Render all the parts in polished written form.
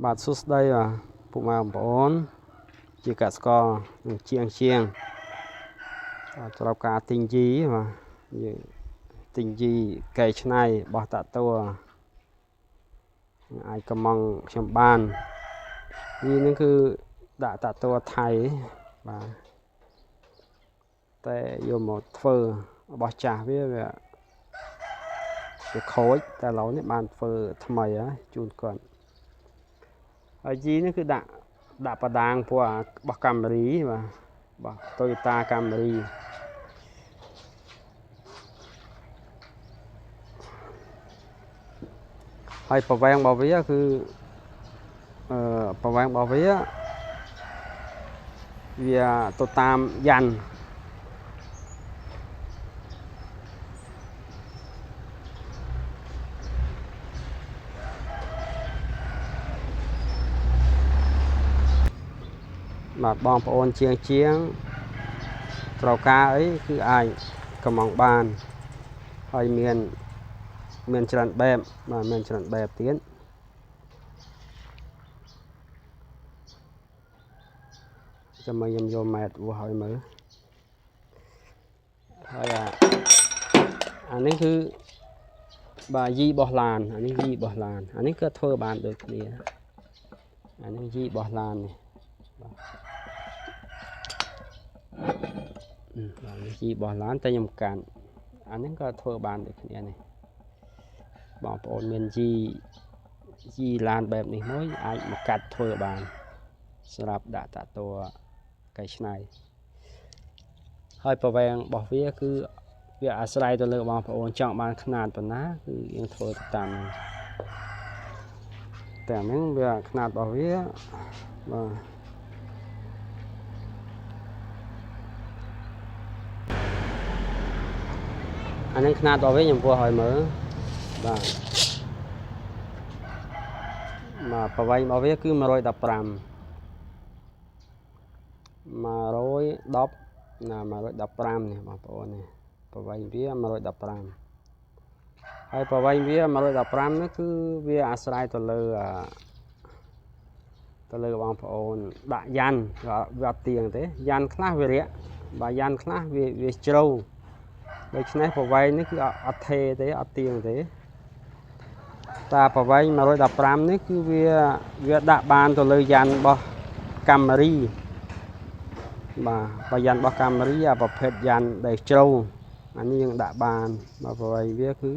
បាទសួស្តីបាទពុកម៉ែបងប្អូនជាកសិករនិងជាងជាងបាទត្រូវការទិញជីបាទយើងទិញជីកែច្នៃរបស់តាតួអាចកំងខ្ញុំបានយីនឹងគឺដាក់តាតួថៃបាទតែយកមកធ្វើរបស់ចាស់វាវាខូចតែឥឡូវនេះបានធ្វើថ្មីហើយជូនគាត់ហើយជីនេះគឺដាក់បដាងពណ៌របស់កាមេរីបាទបាទ Toyota Camry ហើយប្រវែងរបស់វាគឺប្រវែងរបស់វាវាទៅតាមយ៉ាន់បាទបងប្អូនជាងជាងត្រូវការអីគឺអាចកំងបានហើយមានច្រើនបែបបាទមានច្រើនបែបទៀតចាំមើលខ្ញុំយកម៉ែត្រវាស់ឲ្យមើលហើយអានេះគឺបាទយីបោះឡានអានេះយីបោះឡានអានេះក៏ធ្វើបានដូចគ្នាអានេះយីបោះឡាននេះបាទបាទនេះជីបោះឡានតែខ្ញុំកាន់អានេះក៏ធ្វើបានដូចគ្នានេះបងប្អូនមានជីឡានបែបនេះមួយអាចមកកាត់ធ្វើបានសម្រាប់ដាក់តាតួកែច្នៃហើយប្រវែងរបស់វាគឺវាអាស្រ័យទៅលើបងប្អូនចង់បានខ្នាតប៉ុណ្ណាគឺយើងធ្វើតាមតែហ្នឹងវាខ្នាតរបស់វាបាទអានឹងខ្នាតរបស់វាខ្ញុំពោះឲ្យមើលបាទបាទប្រវែងរបស់វាគឺ115 110ណា115នេះបងប្អូននេះប្រវែងវា115ហើយប្រវែងវា115នេះគឺវាអាស្រ័យទៅលើបងប្អូនដាក់យ៉ាន់វាអត់ទៀងទេយ៉ាន់ខ្លះវារាក់បាទយ៉ាន់ខ្លះវាជ្រៅដូច្នេះប្រវែងនេះគឺអត់ថេទេអត់ទៀងទេតាប្រវែង115នេះគឺវាដាក់បានទៅលើយ៉ាន់របស់កាមេរីបាទបើយ៉ាន់របស់កាមេរីអាប្រភេទយ៉ាន់ដែលជ្រៅអានេះយើងដាក់បានបាទប្រវែងវាគឺ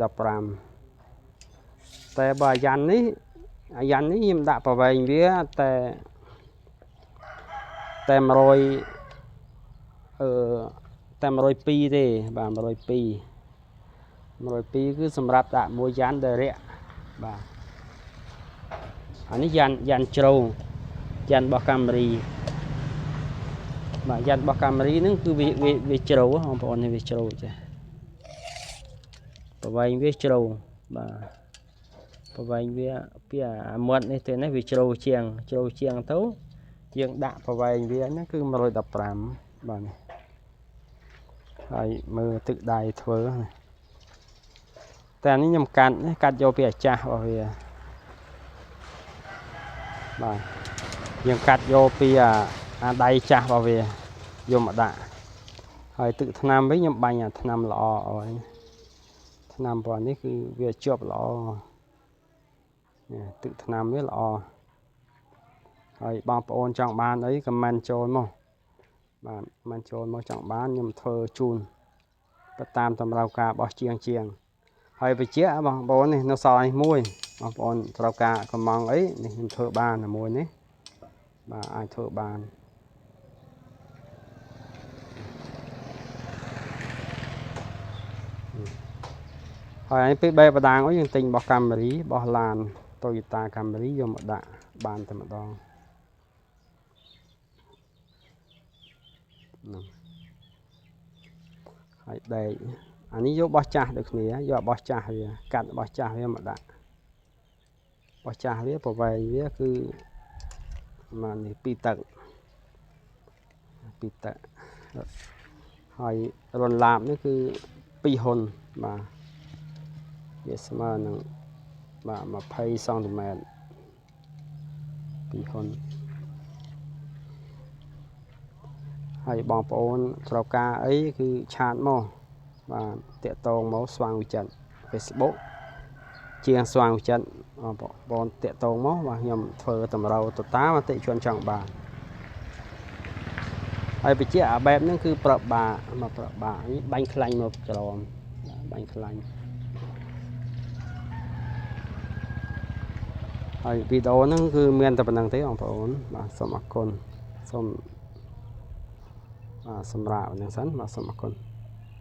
115តែបើយ៉ាន់នេះអាយ៉ាន់នេះខ្ញុំដាក់ប្រវែងវាតែ100តែ102ទេបាទ102 102គឺសម្រាប់ដាក់មួយយ៉ាន់ដែលរាក់បាទអានេះយ៉ាន់ជ្រៅយ៉ាន់របស់កាមេរីបាទយ៉ាន់របស់កាមេរីហ្នឹងគឺវាជ្រៅបងប្អូននេះវាជ្រៅចាប្រវែងវាជ្រៅបាទប្រវែងវាពីអាមាត់នេះទៅនេះវាជ្រៅជាងទៅយើងដាក់ប្រវែងវាហ្នឹងគឺ115បាទនេះហើយមើលទឹកដៃធ្វើតែនេះខ្ញុំកាត់នេះកាត់យកពីអាចាស់របស់វាបាទយើងកាត់យកពីអាដៃចាស់របស់វាយកមកដាក់ហើយទឹកថ្នាំវិញខ្ញុំបាញ់អាថ្នាំល្អអើយថ្នាំពណ៌នេះគឺវាជាប់ល្អនេះទឹកថ្នាំវាល្អហើយបងប្អូនចង់បានអីខមមិនចូលមកបាទមិនចូលមកចង់បានខ្ញុំធ្វើជូនទៅតាមតម្រូវការរបស់ជាងជាងហើយវិជ្ជាបងប្អូននេះនៅសល់នេះមួយបងប្អូនត្រូវការកំងអីនេះខ្ញុំធ្វើបានមួយនេះបាទអាចធ្វើបានហើយឯពេលបែបបដាងអីយើងទិញរបស់កាមេរីរបស់ឡាន Toyota Camry យកមកដាក់បានតែម្ដងហើយដែកអានេះយកបោះចាស់ដូចគ្នាយកបោះចាស់វាកាត់បោះចាស់វាមកដាក់បោះចាស់វាប្រវែងវាគឺមកនេះ2ទឹក2ទឹកហើយរនឡាបនេះគឺ2ហ៊ុនបាទវាស្មើនឹងបាទ20សង់ទីម៉ែត្រ 2ហ៊ុន ហើយបងប្អូនត្រូវការអីគឺឆាតមក បាទ តាក់តងមកស្វាងវិចិត្រ Facebook ជាងស្វាងវិចិត្រ បងប្អូនតាក់តងមក បាទ ខ្ញុំធ្វើតម្រូវទៅតាមអតិជនចង់បាន។ ហើយបញ្ជាក់អាបែបហ្នឹងគឺប្របាមក ប្របានេះបាញ់ខ្លាញ់មកច្រម បាញ់ខ្លាញ់។ ហើយវីដេអូហ្នឹងគឺមានតែប៉ុណ្្នឹងទេបងប្អូន បាទ សូមអរគុណ សូមបាទសម្រាប់ហ្នឹងសិន បាទ សូមអរគុណ។